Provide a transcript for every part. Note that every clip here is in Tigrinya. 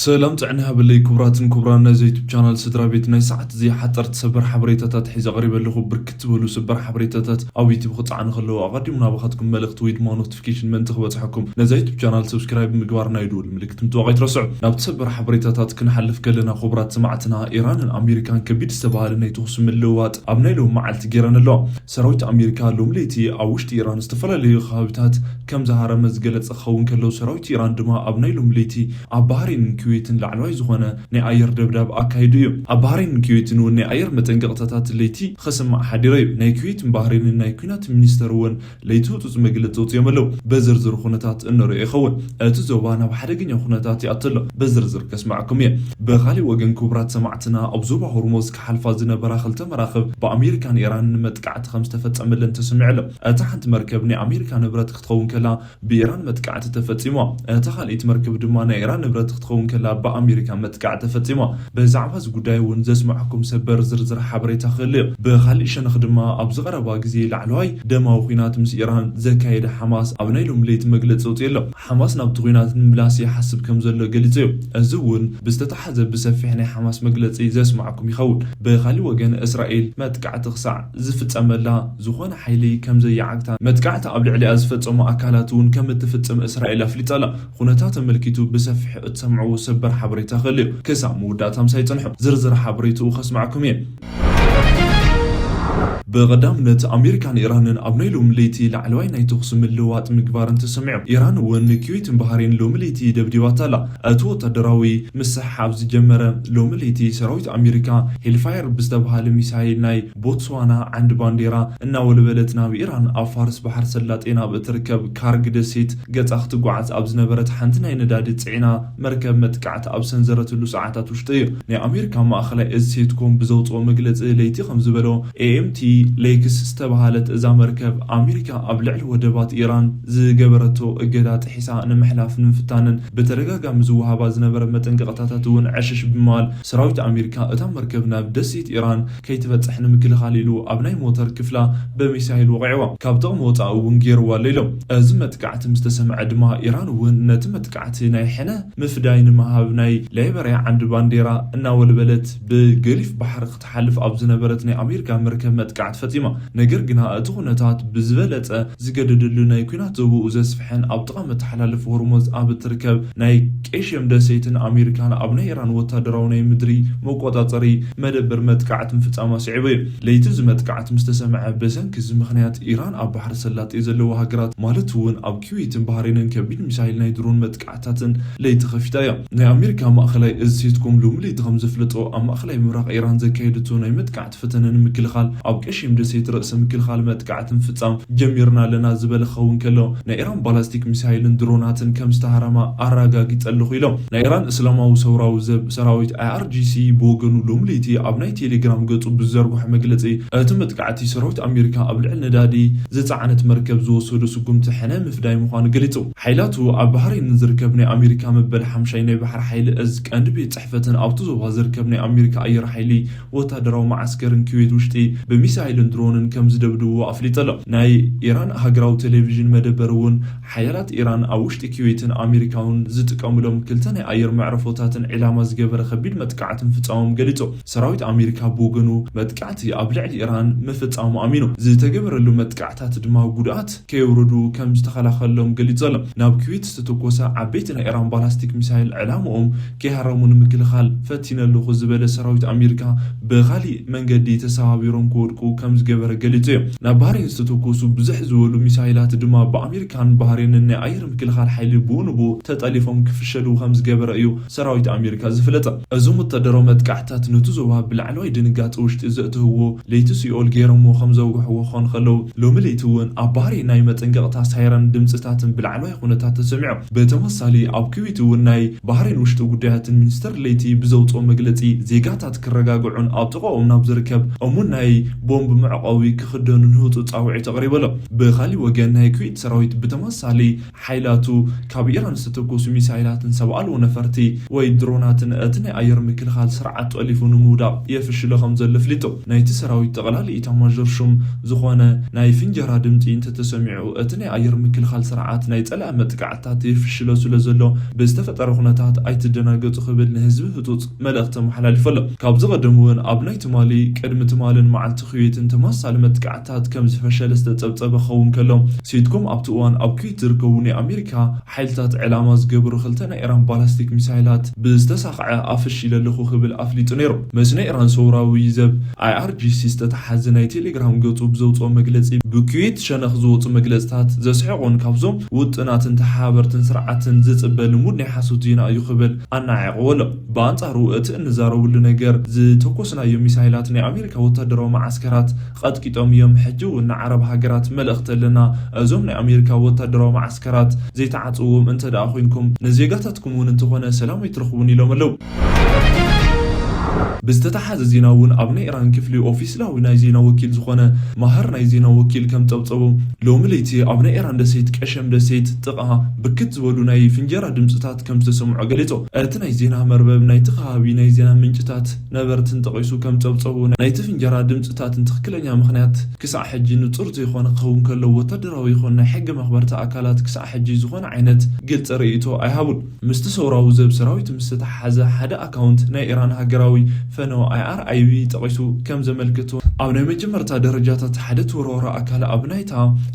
ሰላም ጥዕና ይሃበለይ ክቡራትን ክቡራን ናይዚ ዩቱብ ቻናል ስድራ ቤት፣ ናይ ሰዓት እዚ ሓጠርቲ ሰበር ሓበሬታታት ሒዘ ቀሪበ ኣለኹ። ብርክት ዝበሉ ሰበር ሓበሬታታት ኣብ ዩቱብ ክፀዓኑ ከለዉ ኣቐዲሙ ናባኻትኩም መልእኽቲ ወይ ድማ ኖቲፊኬሽን ምእንቲ ክበፅሐኩም ነዛ ዩቱብ ቻናል ሰብስክራይብ ምግባር ናይ ደወል ምልክት ምጥዋቕ ኣይትረስዑ። ናብቲ ሰበር ሓበሬታታት ክንሓልፍ ከለና ክቡራት ሰማዕትና፣ ኢራንን ኣሜሪካን ከቢድ ዝተባሃለ ናይ ተኹሲ ምልውዋጥ ኣብ ናይ ሎሚ መዓልቲ ገይረን ኣለዋ። ሰራዊት ኣሜሪካ ሎሚ ለይቲ ኣብ ውሽጢ ኢራን ዝተፈላለዩ ከባቢታት ከም ዝሃረመ ዝገለጸ ክኸውን ከሎ፣ ሰራዊት ኢራን ድማ ኣብ ናይ ሎሚ ለይቲ ኣብ ባህሬንን ኩዌትን ላዕለዋይ ዝኾነ ናይ ኣየር ደብዳብ ኣካይዱ እዩ። ኣብ ባህሬንን ኩዌትን እውን ናይ ኣየር መጠንቀቕታታት ለይቲ ክስማዕ ሓዲሩ እዩ። ናይ ኩዌትን ባህሬንን ናይ ኲናት ሚኒስተር እውን ለይቲ ህጹጽ መግለጺ ኣውጺኦም ኣለዉ። በዝርዝር ኩነታት እንሪኦ ይኸውን። እቲ ዞባ ናብ ሓደገኛ ኩነታት ይኣቱ ኣሎ። በዝርዝር ከስማዕኩም እየ። ብኻሊእ ወገን ክቡራት ሰማዕትና፣ ኣብ ዞባ ሆርሙዝ ክሓልፋ ዝነበራ ክልተ መራኽብ ብኣሜሪካን ኢራንን መጥቃዕቲ ከም ዝተፈጸመለን ተሰሚዑ ኣሎ። እታ ሓንቲ መርከብ ናይ ኣሜሪካ ንብረት ክትኸውን ከላ ብኢራን መጥቃዕቲ ተፈጺሙ። እታ ካልኣይቲ መርከብ ድማ ናይ ኢራን ንብረት ክትኸውን ከላ ብኣሜሪካ መጥቃዕቲ ተፈጺሙ። ብዛዕባ እዚ ጉዳይ እውን ዘስማዕኩም ሰበር ዝርዝር ሓበሬታ ክህሉ እዩ። ብኻሊእ ሸነኽ ድማ ኣብዚ ቀረባ ግዜ ላዕለዋይ ደማዊ ኲናት ምስ ኢራን ዘካየደ ሓማስ ኣብ ናይ ሎሚ ለይቲ መግለጺ ኣውጺኡ ኣሎ። ሓማስ ናብቲ ኲናት ንምምላስ ይሓስብ ከም ዘሎ ገሊጹ እዩ። እዚ እውን ብዝተተሓዘ ብሰፊሕ ናይ ሓማስ መግለጺ ዘስማዕኩም ይኸውን። ብኻሊእ ወገን እስራኤል መጥቃዕቲ ክሳዕ ዝፍጸመላ ዝኾነ ሓይሊ ከም ዘይዓግታ፣ መጥቃዕቲ ኣብ ልዕሊኣ ዝፈጸሙ ኣካላት እውን ከም እትፍጽም እስራኤል ኣፍሊጣ ኣላ። ኩነታት ተመልኪቱ ብሰፊሕ እትሰምዕዎ ሰበር ሓበሬታ ክህሉ እዩ። ክሳብ መወዳእታ ምሳይ ጽንሑ፣ ዝርዝር ሓበሬትኡ ከስማዕኩም እየ። ብቐዳምነት ኣሜሪካን ኢራንን ኣብ ናይ ሎሚ ለይቲ ላዕለዋይ ናይ ተኹሲ ምልውዋጥ ምግባረን ተሰሚዑ። ኢራን እውን ንኩዌትን ባህሬን ሎሚ ለይቲ ደብዲባታ ኣላ። እቲ ወታደራዊ ምስሕሓብ ዝጀመረ ሎሚ ለይቲ ሰራዊት ኣሜሪካ ሄልፋየር ብዝተባሃለ ሚሳይል ናይ ቦትስዋና ዓንዲ ባንዴራ እናወልበለት ናብ ኢራን ኣብ ፋርስ ባሕሪ ሰላጤ ናብ እትርከብ ካርግ ደሴት ገጻ ክትጓዓዝ ኣብ ዝነበረት ሓንቲ ናይ ነዳዲ ጽዒና መርከብ መጥቃዕቲ ኣብ ሰንዘረትሉ ሰዓታት ውሽጢ እዩ። ናይ ኣሜሪካ ማእኸላይ እዚ ሴትኮም ብዘውፅኦ መግለፂ ለይቲ ከም ዝበሎ፣ ኤኤምቲ ሌክስ ዝተባሃለት እዛ መርከብ ኣሜሪካ ኣብ ልዕሊ ወደባት ኢራን ዝገበረቶ እገዳ ጥሒሳ ንምሕላፍ ንምፍታንን ብተደጋጋሚ ዝወሃባ ዝነበረ መጠንቀቕታታት እውን ዕሽሽ ብምባል፣ ሰራዊት ኣሜሪካ እታ መርከብ ናብ ደሴት ኢራን ከይትበጽሕ ንምክልኻል ኢሉ ኣብ ናይ ሞተር ክፍላ ብሚሳይል ወቒዕዋ። ካብ ጥቕሚ ወጻኢ እውን ገይርዋ ኣሎ ኢሎም። እዚ መጥቃዕቲ ምስ ተሰምዐ ድማ ኢራን እውን ነቲ መጥቃዕቲ ናይ ሕነ ምፍዳይ ንምሃብ ናይ ላይበርያ ዓንዲ ባንዴራ እናወልበለት ብገሊፍ ባሕሪ ክትሓልፍ ኣብ ዝነበረት ናይ ኣሜሪካ መርከብ መጥቃዕቲ ፈጺማ። ነገር ግና እቲ ኩነታት ብዝበለጸ ዝገደደሉ ናይ ኲናት ዞባኡ ዘስፍሐን ኣብ ጥቓ መተሓላለፊ ሆርሙዝ ኣብ እትርከብ ናይ ቄሽም ደሴትን ኣሜሪካን ኣብ ናይ ኢራን ወታደራዊ ናይ ምድሪ መቆጻጸሪ መደበር መጥቃዕቲ ምፍጻማ ስዒቡ እዩ። ለይቲ እዚ መጥቃዕቲ ምስ ተሰምዐ፣ ብሰንኪ እዚ ምኽንያት ኢራን ኣብ ባሕሪ ሰላጤ ዘለዋ ሃገራት ማለት እውን ኣብ ኩዌትን ባህሬንን ከቢድ ሚሳይል ናይ ድሮን መጥቃዕትታትን ለይቲ ከፊታ እያ። ናይ ኣሜሪካ ማእኸላይ እዚ ሴትኮም ሎሚ ለይቲ ከም ዘፍለጦ፣ ኣብ ማእኸላይ ምብራቕ ኢራን ዘካየደቶ ናይ መጥቃዕቲ ፈተነ ንምክልኻል ኣብ ቀሺም ደሴት ርእሰ ምክልኻል መጥቃዕቲ ምፍጻም ጀሚርና ኣለና ዝበለ ክኸውን ከሎ፣ ናይ ኢራን ባላስቲክ ሚሳይልን ድሮናትን ከም ዝተሃረማ ኣረጋጊጸ ኣለኹ ኢሎም። ናይ ኢራን እስላማዊ ሰውራዊ ዘብ ሰራዊት፣ ኣይኣርጂሲ፣ ብወገኑ ሎሚ ለይቲ ኣብ ናይ ቴሌግራም ገጹ ብዝዘርግሖ መግለጺ፣ እቲ መጥቃዕቲ ሰራዊት ኣሜሪካ ኣብ ልዕሊ ነዳዲ ዝጸዓነት መርከብ ዝወሰዶ ስጉምቲ ሕነ ምፍዳይ ምዃኑ ገሊጹ። ሓይላቱ ኣብ ባህሬን ንዝርከብ ናይ ኣሜሪካ መበል ሓምሻይ ናይ ባሕሪ ሓይሊ እዝ ቀንዲ ቤት ጽሕፈትን ኣብቲ ዞባ ዝርከብ ናይ ኣሜሪካ ኣየር ሓይሊ ወታደራዊ መዓስከርን ኩዌት ውሽጢ ብሚሳይልን ድሮንን ከም ዝደብድብዎ ኣፍሊጡ ኣሎ። ናይ ኢራን ሃገራዊ ቴሌቪዥን መደበር እውን ሓያላት ኢራን ኣብ ውሽጢ ኩዌትን ኣሜሪካ እውን ዝጥቀሙሎም ክልተ ናይ ኣየር መዕረፎታትን ዒላማ ዝገበረ ከቢድ መጥቃዕቲ ምፍጻሞም ገሊጹ። ሰራዊት ኣሜሪካ ብወገኑ መጥቃዕቲ ኣብ ልዕሊ ኢራን ምፍጻሙ ኣሚኑ። ዝተገበረሉ መጥቃዕታት ድማ ጉድኣት ከየውርዱ ከም ዝተኸላኸሎም ገሊጹ ኣሎ። ናብ ኩዌት ዝተተኮሰ ዓበይቲ ናይ ኢራን ባላስቲክ ሚሳይል ዕላምኦም ከይሃረሙ ንምክልኻል ፈቲነ ኣለኹ ዝበለ ሰራዊት ኣሜሪካ፣ ብኻሊእ መንገዲ ተሰባቢሮም ክወድቁ ከም ዝገበረ ገሊጹ እዩ። ናብ ባህሬን ዝተተኮሱ ብዝሕ ዝበሉ ሚሳይላት ድማ ብኣሜሪካን ባህሬንን ናይ ኣየር ምክልኻል ሓይሊ ብኡ ንብኡ ተጠሊፎም ክፍሸሉ ከም ዝገበረ እዩ ሰራዊት ኣሜሪካ ዝፍለጠ። እዞም ወታደራዊ መጥቃዕትታት ነቲ ዞባ ብላዕለዋይ ድንጋጸ ውሽጢ ዘእተውዎ ለይቲ ሲኦል ገይሮምዎ ከም ዘውግሕዎ ክኾኑ ከለዉ፣ ሎሚ ለይቲ እውን ኣብ ባህሬን ናይ መጠንቀቕታ ሳይረን ድምፅታትን ብላዕለዋይ ኩነታት ተሰሚዖም። ብተመሳሳሊ ኣብ ኩዌት እውን ናይ ባህሬን ውሽጢ ጉዳያትን ሚኒስተር ለይቲ ብዘውፅኦ መግለፂ፣ ዜጋታት ክረጋግዑን ኣብ ጥቓኦም ናብ ዝርከብ እሙን ናይ ቦምብ መዕቆቢ ክኽደኑ ንህፁፅ ፃውዒት ኣቕሪቡ ኣሎ። ብኻሊእ ወገን ናይ ኩዌት ሰራዊት ብተመሳሳሊ ሓይላቱ ካብ ኢራን ዝተተኮሱ ሚሳይላትን ሰብ ኣልቦ ነፈርቲ ወይ ድሮናትን እቲ ናይ ኣየር ምክልኻል ስርዓት ጠሊፉ ንምውዳቕ የፍሽሎ ከም ዘሎ ኣፍሊጡ። ናይቲ ሰራዊት ጠቕላሊ ኢታማዦር ሹም ዝኾነ ናይ ፍንጀራ ድምፂ እንተተሰሚዑ እቲ ናይ ኣየር ምክልኻል ስርዓት ናይ ፀላኢ መጥቃዕትታት የፍሽሎ ስለ ዘሎ ብዝተፈጠረ ኩነታት ኣይትደናገፁ ክብል ንህዝቢ ህፁፅ መልእኽቲ ኣመሓላሊፉ ኣሎ። ካብ ዝቐደም እውን ኣብ ናይ ትማሊ ቅድሚ ትማልን መዓልቲ ኩዌትን ተመሳሳሊ መጥቃዕትታት ከም ዝፈሸለ ዝተፀብፀበ ክኸውን ከሎ፣ ሴትኮም ኣብቲ እዋን ኣብ ኩዌት ዝርከቡ ናይ ኣሜሪካ ሓይልታት ዕላማ ዝገበሩ ክልተ ናይ ኢራን ባላስቲክ ሚሳይላት ብዝተሳኽዐ ኣፍሺለ ኣለኹ ክብል ኣፍሊጡ ነይሩ። ምስ ናይ ኢራን ሰውራዊ ዘብ ኣይ ኣር ጂ ሲ ዝተተሓዘ ናይ ቴሌግራም ገፁ ብዘውፅኦ መግለፂ፣ ብኩዌት ሸነኽ ዝወፁ መግለፅታት ዘስሕቑን ካብዞም ውጥናትን ተሓባበርትን ስርዓትን ዝፅበ ልሙድ ናይ ሓሶት ዜና እዩ ክብል ኣናዒቕዎ ኣሎ። ብኣንጻሩ እቲ እንዛረበሉ ነገር ዝተኮስናዮ ሚሳይላት ናይ ኣሜሪካ ወታደራዊ መዓስከራት ቀጥቂጦም እዮም። ሕጂ እውን ንዓረብ ሃገራት መልእኽቲ ኣለና። እዞም ናይ ኣሜሪካ ወታደራዊ መዓስከራት ዘይተዓጽዎም እንተ ደኣ ኮይንኩም ንዜጋታትኩም እውን እንተኾነ ሰላም ኣይትረኽቡን ኢሎም ኣለዉ። ብዝተተሓዘ ዜና እውን ኣብ ናይ ኢራን ክፍሊ ኦፊስላዊ ናይ ዜና ወኪል ዝኾነ ማህር ናይ ዜና ወኪል ከም ጸብጸቡ ሎሚ ለይቲ ኣብ ናይ ኢራን ደሴት ቀሸም ደሴት ጥቓ ብርክት ዝበሉ ናይ ፍንጀራ ድምፅታት ከም ዝተሰምዖ ገሊጹ። እቲ ናይ ዜና መርበብ ናይቲ ከባቢ ናይ ዜና ምንጭታት ነበርትን ጠቒሱ ከም ጸብጸቡ ናይቲ ፍንጀራ ድምፅታትን ትኽክለኛ ምኽንያት ክሳዕ ሕጂ ንጹር ዘይኮነ ክኸውን ከሎ ወታደራዊ ይኹን ናይ ሕጊ መኽበርቲ ኣካላት ክሳዕ ሕጂ ዝኾነ ዓይነት ግልፂ ርእይቶ ኣይሃቡን። ምስቲ ሰውራዊ ዘብ ሰራዊት ምስ ዝተተሓሓዘ ሓደ ኣካውንት ናይ ኢራን ሃገራዊ ፈነወ ኣይ ኣር ኣይ ቢ ጠቒሱ ከም ዘመልክቱ፣ ኣብ ናይ መጀመርታ ደረጃታት ሓደ ተወርዋሪ ኣካል ኣብ ናይታ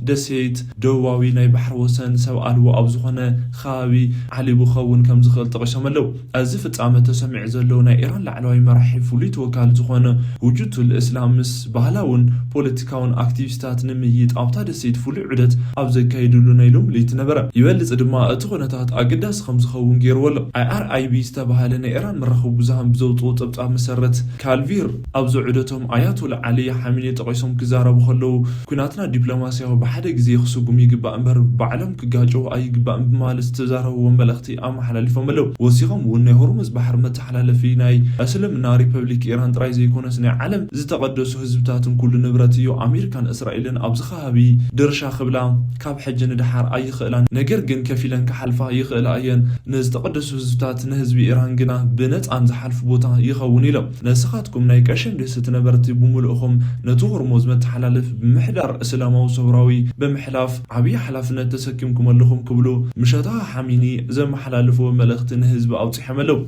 ደሴት ደቡባዊ ናይ ባሕሪ ወሰን ሰብ ኣልቦ ኣብ ዝኾነ ከባቢ ዓሊቡ ክኸውን ከም ዝኽእል ጠቒሶም ኣለዉ። እዚ ፍጻመ ተሰሚዑ ዘሎ ናይ ኢራን ላዕለዋይ መራሒ ፍሉይ ተወካል ዝኾነ ሁጁቱል እስላም ምስ ባህላውን ፖለቲካውን ኣክቲቪስታት ንምይይጥ ኣብታ ደሴት ፍሉይ ዑደት ኣብ ዘካየድሉ ናይ ሎሚ ለይቲ ነበረ። ይበልጽ ድማ እቲ ኩነታት ኣገዳሲ ከም ዝኸውን ገይርዎ ኣሎ። ኣይ ኣር ኣይ ቢ ዝተባህለ ናይ ኢራን መራኸቢ ብዙሃን ብዘውፅኦ ጸብጻብ መሰረት፣ ካልቪር ኣብዚ ዑደቶም ኣያቶላ ዓሊ ሓሚኒ ጠቒሶም ክዛረቡ ከለዉ፣ ኩናትና ዲፕሎማስያዊ ብሓደ ግዜ ክስጉም ይግባእ እምበር ባዕሎም ክጋጨዉ ኣይግባእን ብማለት ዝተዛረብዎ መልእኽቲ ኣመሓላሊፎም ኣለዉ። ወሲኾም እውን ናይ ሆርሙዝ ባሕሪ መተሓላለፊ ናይ እስልምና ሪፐብሊክ ኢራን ጥራይ ዘይኮነስ ናይ ዓለም ዝተቐደሱ ህዝብታትን ኩሉ ንብረት እዩ። ኣሜሪካን እስራኤልን ኣብዚ ከባቢ ድርሻ ክብላ ካብ ሕጂ ንደሓር ኣይኽእላን። ነገር ግን ከፊለን ክሓልፋ ይኽእላ እየን። ንዝተቐደሱ ህዝብታት ንህዝቢ ኢራን ግና ብነጻን ዝሓልፉ ቦታ ይኸውን ኢሎም። ንስኻትኩም ናይ ቀሸም ደሴት ነበርቲ ብምሉእኹም ነቲ ሆርሙዝ መተሓላለፊ ብምሕዳር እስላማዊ ሰውራዊ ብምሕላፍ ዓብዪ ሓላፍነት ተሰኪምኩም ኣለኹም ክብሉ ምሸታ ሓሚኒ ዘመሓላለፍዎ መልእኽቲ ንህዝቢ ኣውጺሖም ኣለዉ።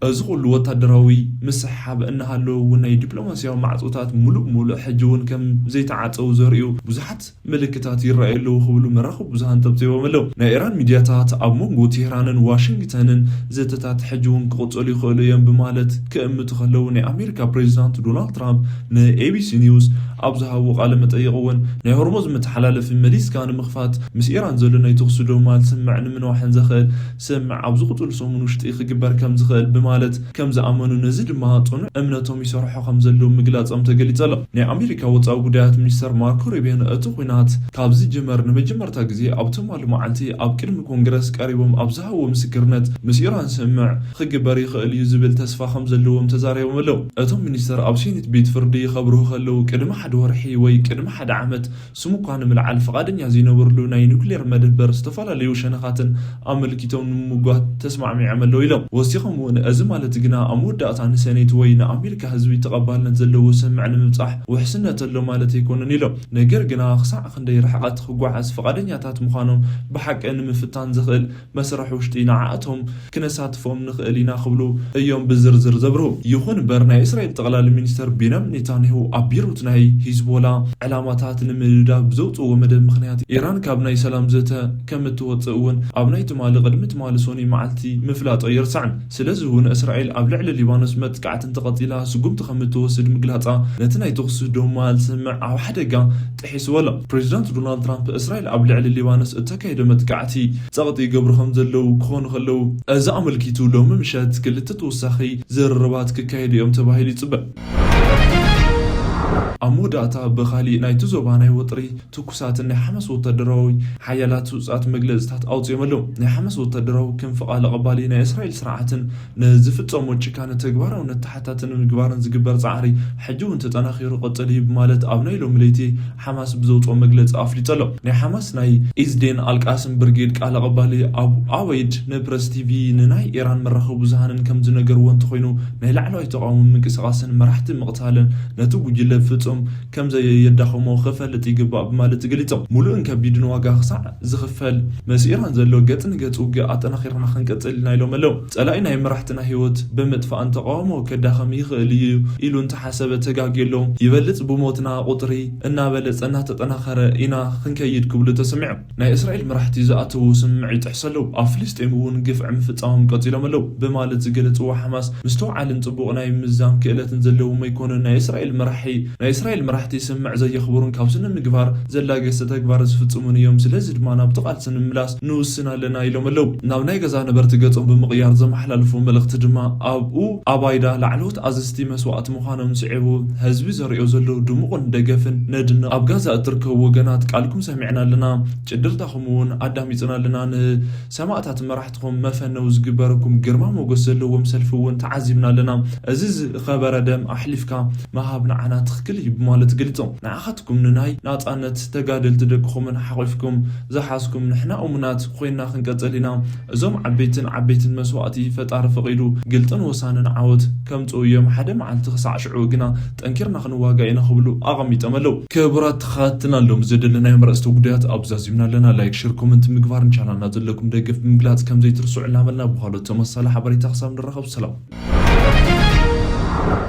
እዚ ኩሉ ወታደራዊ ምስሕሓብ እናሃለወ እውን ናይ ዲፕሎማስያዊ ማዕጾታት ሙሉእ ብሙሉእ ሕጂ እውን ከም ዘይተዓጸዉ ዘርእዩ ብዙሓት ምልክታት ይረኣዩ ኣለዉ ክብሉ መራኸቢ ብዙሃን ጸብጺቦም ኣለዉ። ናይ ኢራን ሚድያታት ኣብ መንጎ ቴህራንን ዋሽንግተንን ዘተታት ሕጂ እውን ክቕጽሉ ይኽእሉ እዮም ብማለት ክእምቱ ከለዉ፣ ናይ ኣሜሪካ ፕሬዚዳንት ዶናልድ ትራምፕ ን ኤ ቢ ሲ ኒውስ ኣብ ዝሃብዎ ቃለ መጠይቕ እውን ናይ ሆርሙዝ መተሓላለፊ መሊስካ ንምኽፋት ምስ ኢራን ዘሎ ናይ ተኹሲ ደው ምባል ስምምዕ ንምንዋሕን ዘኽእል ስምምዕ ኣብ ዝቕጽሉ ሰሙን ውሽጢ ክግበር ከም ዝኽእል ብማለት ከም ዝኣመኑ፣ ነዚ ድማ ጽኑዕ እምነቶም ይሰርሖ ከም ዘለዉ ምግላጾም ተገሊጹ ኣሎ። ናይ ኣሜሪካ ወጻኢ ጉዳያት ሚኒስተር ማርኮ ሩቢዮ እቲ ኲናት ካብ ዝጅመር ንመጀመርታ ግዜ ኣብ ትማሊ መዓልቲ ኣብ ቅድሚ ኮንግረስ ቀሪቦም ኣብ ዝሃብዎ ምስክርነት፣ ምስ ኢራን ስምምዕ ክግበር ይኽእል እዩ ዝብል ተስፋ ከም ዘለዎም ተዛሪቦም ኣለዉ። እቶም ሚኒስተር ኣብ ሴኔት ቤት ፍርዲ ከብርሁ ከለዉ፣ ቅድሚ ሓደ ወርሒ ወይ ቅድሚ ሓደ ዓመት ስሙ እኳ ንምልዓል ፍቓደኛ ዘይነበርሉ ናይ ኑክሌር መደበር ዝተፈላለዩ ሸነኻትን ኣመልኪቶም ንምምጓት ተስማዕሚዖም ኣለዉ ኢሎም። ወሲኾም እውን፣ እዚ ማለት ግና ኣብ መወዳእታ ንሰኔት ወይ ንኣሜሪካ ህዝቢ ተቐባልነት ዘለዎ ስምምዕ ንምብጻሕ ውሕስነት ኣሎ ማለት ኣይኮነን ኢሎም። ነገር ግና ክሳዕ ክንደይ ርሕቐት ክጓዓዝ ፍቓደኛታት ምዃኖም ብሓቂ ንምፍታን ዘኽእል መስርሕ ውሽጢ ንዓኣቶም ክነሳትፎም ንኽእል ኢና ክብሉ እዮም ብዝርዝር ዘብርሁ። ይኹን እምበር ናይ እስራኤል ጠቕላሊ ሚኒስተር ቤንያሚን ኔታንያሁ ኣብ ቤሩት ናይ ሂዝቦላ ዕላማታት ንምድብዳብ ብዘውፅእዎ መደብ ምኽንያት ኢራን ካብ ናይ ሰላም ዘተ ከም እትወፅእ እውን ኣብ ናይ ትማሊ ቅድሚ ትማሊ ሰኑይ መዓልቲ ምፍላጡ ኣይርሳዕን። ስለዚ እውን እስራኤል ኣብ ልዕሊ ሊባኖስ መጥቃዕቲ እንተቐፂላ ስጉምቲ ከም እትወስድ ምግላፃ ነቲ ናይ ተኹሲ ደው ምባል ስምምዕ ኣብ ሓደጋ ጥሒስዎ ኣሎ። ፕሬዚዳንት ዶናልድ ትራምፕ እስራኤል ኣብ ልዕሊ ሊባኖስ እተካየዶ መጥቃዕቲ ጸቕጢ ይገብሩ ከም ዘለዉ ክኾኑ ከለዉ፣ እዚ ኣመልኪቱ ሎሚ ምሸት ክልተ ተወሳኺ ዝርርባት ክካየዱ እዮም ተባሂሉ ይጽበ። ኣብ መወዳእታ ብኻሊእ ናይቲ ዞባ ናይ ወጥሪ ትኩሳትን ናይ ሓማስ ወታደራዊ ሓያላት ውፅኣት መግለፅታት ኣውፅኦም ኣለዉ። ናይ ሓማስ ወታደራዊ ክንፊ ቃል ኣቐባሊ ናይ እስራኤል ስርዓትን ንዝፍፀሞ ጭካነ ተግባራዊ ነተሓታትን ምግባርን ዝግበር ፃዕሪ ሕጂ እውን ተጠናኺሩ ቀፅል እዩ ብማለት ኣብ ናይ ሎሚ ለይቲ ሓማስ ብዘውፅኦ መግለፂ ኣፍሊጡ ኣሎ። ናይ ሓማስ ናይ ኢዝዴን ኣልቃስም ብርጌድ ቃል ኣቐባሊ ኣብ ኣወይድ ንፕረስ ቲቪ ንናይ ኢራን መራኸቢ ብዙሃንን ከም ዝነገርዎ እንተኾይኑ ናይ ላዕለዋይ ተቃውሞ ምንቅስቃስን መራሕቲ ምቕታልን ነቲ ጉጅለ ፍጹም ከም ዘየዳኸሞ ክፈልጥ ይግባእ ብማለት ገሊጾም። ሙሉእን ከቢድን ዋጋ ክሳዕ ዝኽፈል መስ ኢራን ዘሎ ገጽ ንገጽ ውግእ ኣጠናኺርና ክንቀጽል ኢና ኢሎም ኣለዉ። ጸላኢ ናይ መራሕትና ህይወት ብምጥፋእን ተቃውሞ ከዳኸም ይኽእል እዩ ኢሉ እንተሓሰበ ተጋግዩ ኣሎ። ይበልጽ ብሞትና ቁጽሪ እናበለጸ እናተጠናኸረ ኢና ክንከይድ ክብሉ ተሰሚዖም። ናይ እስራኤል መራሕቲ ዝኣተዎ ስምምዕ ይጥሕሱ ኣለዉ። ኣብ ፍልስጤም እውን ግፍዒ ምፍጻሞም ቀጺሎም ኣለዉ ብማለት ዝገለጽዎ ሓማስ ምስትውዓልን ጽቡቕ ናይ ምዛም ክእለትን ዘለዎም ኣይኮኑን። ናይ እስራኤል መራሒ ናይ እስራኤል መራሕቲ ስምምዕ ዘየኽብሩን ካብ ስነ ምግባር ዘላገሰ ተግባር ዝፍጽሙን እዮም። ስለዚ ድማ ናብቲ ቃልሲ ንምላስ ንውስን ኣለና ኢሎም ኣለዉ። ናብ ናይ ገዛ ነበርቲ ገጾም ብምቕያር ዘመሓላልፎ መልእኽቲ ድማ ኣብኡ ኣባይዳ ላዕለዎት ኣዘዝቲ መስዋእቲ ምዃኖም ስዒቡ ህዝቢ ዘርእዮ ዘሎ ድሙቕን ደገፍን ነድንቕ። ኣብ ጋዛ እትርከቡ ወገናት ቃልኩም ሰሚዕና ኣለና። ጭድርታኹም እውን ኣዳሚፅና ኣለና። ንሰማእታት መራሕትኹም መፈነው ዝግበረኩም ግርማ ሞገስ ዘለዎም ሰልፊ እውን ተዓዚብና ኣለና። እዚ ዝኸበረ ደም ኣሕሊፍካ ምሃብ ንዓና ትኽክል እዩ ብማለት ገሊፆም። ንዓኻትኩም ንናይ ናፃነት ተጋደልቲ ደቅኹምን ሓቒፍኩም ዝሓዝኩም ንሕና እሙናት ኮይና ክንቀፅል ኢና። እዞም ዓበይትን ዓበይትን መስዋእቲ ፈጣሪ ፈቒዱ ግልጥን ወሳንን ዓወት ከምፅኡ እዮም። ሓደ መዓልቲ ክሳዕ ሽዑ ግና ጠንኪርና ክንዋጋ ኢና ክብሉ ኣቐሚጦም ኣለዉ። ክቡራት ተኸታተልና ሎም ዘደለናዮም ኣርእስተ ጉዳያት ኣብዛ ዚምና ኣለና። ላይክ፣ ሸር፣ ኮመንት ምግባርን ቻናልና ዘለኩም ደገፍ ብምግላፅ ከም ዘይትርስዑ እናበልና ብኻልኦት ተመሳሳሊ ሓበሬታ ክሳብ ንራኸብ ሰላም።